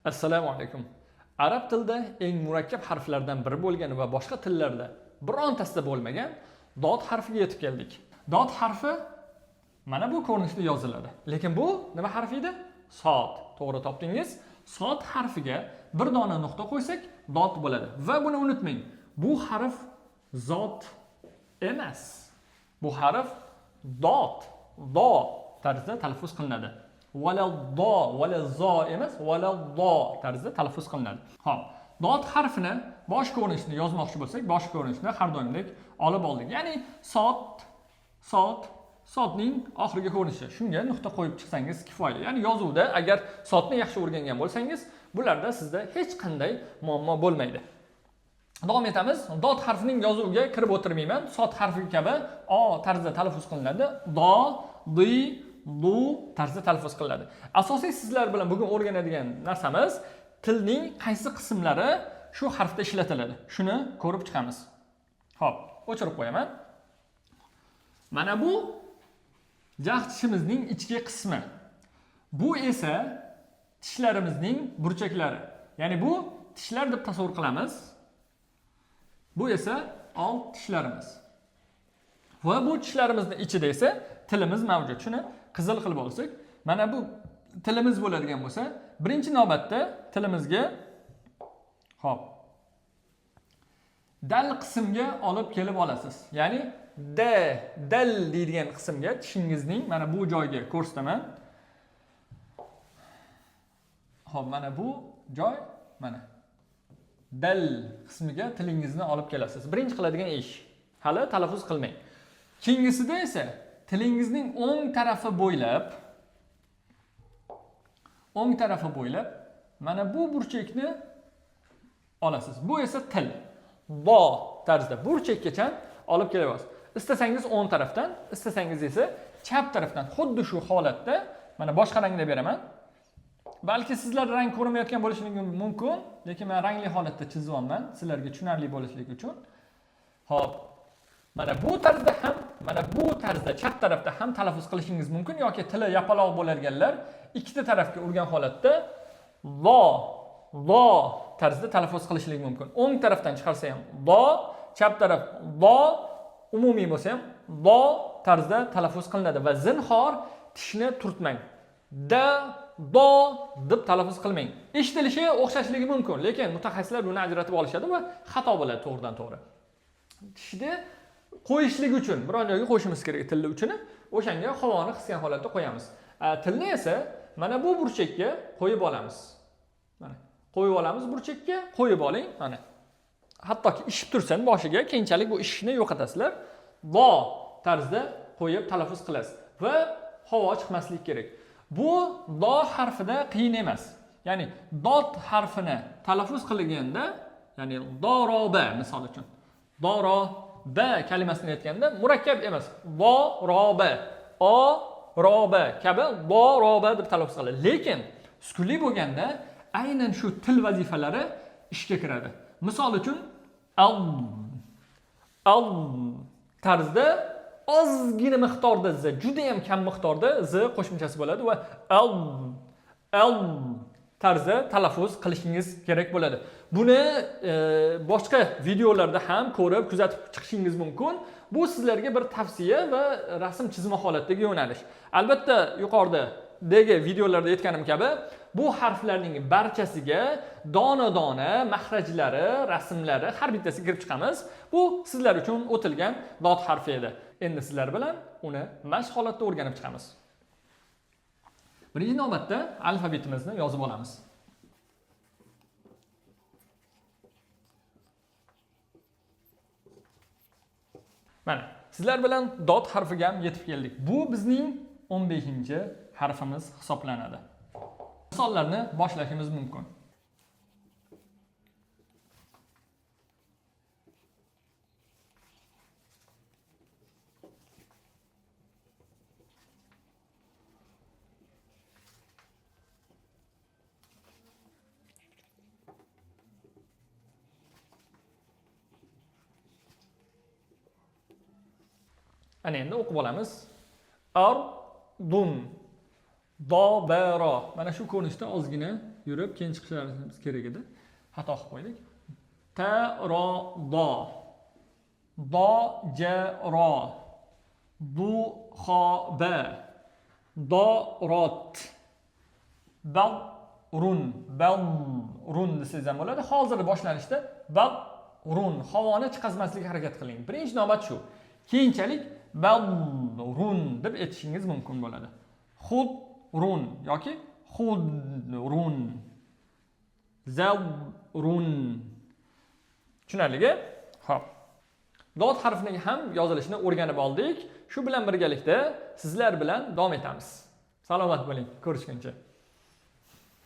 Assalomu alaykum. Arab tilida eng murakkab harflardan biri bo'lgan va boshqa tillarda birontasida bo'lmagan dod harfiga yetib keldik. Dod harfi mana bu ko'rinishda yoziladi. Lekin bu nima harfi edi? Sod. To'g'ri topdingiz. Sod harfiga bir dona nuqta qo'ysak dod bo'ladi. Va buni unutmang. Bu harf zot emas. Bu harf dod, do tarzida talaffuz qilinadi. Vala do, vala zo emas, vala do tarzida talaffuz qilinadi. Xo'p, dod harfini bosh ko'rinishini yozmoqchi bo'lsak, bosh ko'rinishini har doimdek olib oldik. Ya'ni sod, sod, sodning oxirgi ko'rinishi. Shunga nuqta qo'yib chiqsangiz kifoya. Ya'ni yozuvda agar sodni yaxshi o'rgangan bo'lsangiz, bularda sizda hech qanday muammo bo'lmaydi. Davom etamiz. Dod harfining yozuviga kirib o'tirmayman. Sod harfi kabi o tarzida talaffuz qilinadi. Do, di, du tarzida talaffuz qilinadi. Asosiy sizlar bilan bugun o'rganadigan narsamiz tilning qaysi qismlari shu harfda ishlatiladi. Shuni ko'rib chiqamiz. Xo'p, o'chirib qo'yaman. Mana bu jag' tishimizning ichki qismi. Bu esa tishlarimizning burchaklari. Ya'ni bu tishlar deb tasavvur qilamiz. Bu esa old tishlarimiz. Va bu tishlarimizning ichida esa tilimiz mavjud. Shuni qizil qilib olsak, mana bu tilimiz bo'ladigan bo'lsa, birinchi navbatda tilimizga hop dal qismga olib kelib olasiz. Ya'ni d, dal deydigan qismga tishingizning mana bu joyga ko'rsataman. Xo'p, mana bu joy mana dal qismiga tilingizni olib kelasiz. Birinchi qiladigan ish, hali talaffuz qilmang. Keyingisida esa tilingizning o'ng tarafi bo'ylab, mana bu burchakni olasiz. Bu esa til. Do tarzida burchakkacha olib kelaverasiz. Istasangiz o'ng tarafdan, istasangiz esa chap tarafdan xuddi shu holatda mana boshqa rangda beraman. Balki sizlar rang ko'rinmayotgan bo'lishi mumkin, lekin men rangli holatda chizyapman, sizlarga tushunarli bo'lishligi uchun. Xo'p, mana bu tarzda ham, mana bu tarzda chap tarafda ham talaffuz qilishingiz mumkin yoki tili yapaloq bo'ladiganlar ikkita tarafga urgan holatda lo, lo tarzida talaffuz qilishligi mumkin. O'ng tarafdan chiqarsa ham lo, chap taraf lo, umumiy bo'lsa ham lo tarzida talaffuz qilinadi va zinhor tishni turtmang. Da, do deb talaffuz qilmang. Eshitilishi o'xshashligi mumkin, lekin mutaxassislar buni ajratib olishadi va xato bo'ladi to'g'ridan to'g'ri. Tishni qo'yishlik uchun biron joyga qo'yishimiz kerak tilni uchini, o'shanga havoni qisgan holatda qo'yamiz. Tilni esa mana bu burchakka qo'yib olamiz. Mana qo'yib olamiz burchakka, qo'yib oling mana. Hattoki ishib tursin boshiga, keyinchalik bu ishni yo'qotasizlar. Do tarzida qo'yib talaffuz qilasiz va havo chiqmasligi kerak. Bu do harfida qiyin emas. Ya'ni dod harfini talaffuz qilganda, ya'ni do ro ba misol uchun. Do ro ba kalimasini aytganda murakkab emas. Do ro ba, o ro ba kabi do ro ba deb talaffuz qiladi. Lekin sukunli bo'lganda aynan shu til vazifalari ishga kiradi. Misol uchun al, al tarzida ozgina miqdorda z, juda ham kam miqdorda z qo'shimchasi bo'ladi va al, al tarzda talaffuz qilishingiz kerak bo'ladi. Buni boshqa videolarda ham ko'rib, kuzatib chiqishingiz mumkin. Bu sizlarga bir tavsiya va rasm chizma holatidagi yo'nalish. Albatta, yuqoridagi videolarda aytganim kabi, bu harflarning barchasiga dona-dona mahrajlari, rasmlari har bittasiga kirib chiqamiz. Bu sizlar uchun o'tilgan dod harfi edi. Endi sizlar bilan uni mashq holatda o'rganib chiqamiz. Birinchi navbatda alfabetimizni yozib olamiz. Mana sizlar bilan dod harfiga ham yetib keldik. Bu bizning 15 harfimiz hisoblanadi. Misollarni boshlashimiz mumkin. Ana endi o'qib olamiz. Ar dun, do, ba, ro. Mana shu ko'rinishda ozgina yurib keyin chiqishimiz kerak edi. Xato qilib qo'ydik. Ta ro do. Do ja ro. Du xo ba. Do rot. Bal run, bal run desangiz ham bo'ladi. Hozir boshlanishda bal run, havoni chiqazmaslikka harakat qiling. Birinchi navbat shu. Keyinchalik bal run deb aytishingiz mumkin bo'ladi. Xud run yoki xud run. Zal run. Tushunarligi? Xo'p. Dod harfini ham yozilishini o'rganib oldik. Shu bilan birgalikda sizlar bilan davom etamiz. Salomat bo'ling. Ko'rishguncha.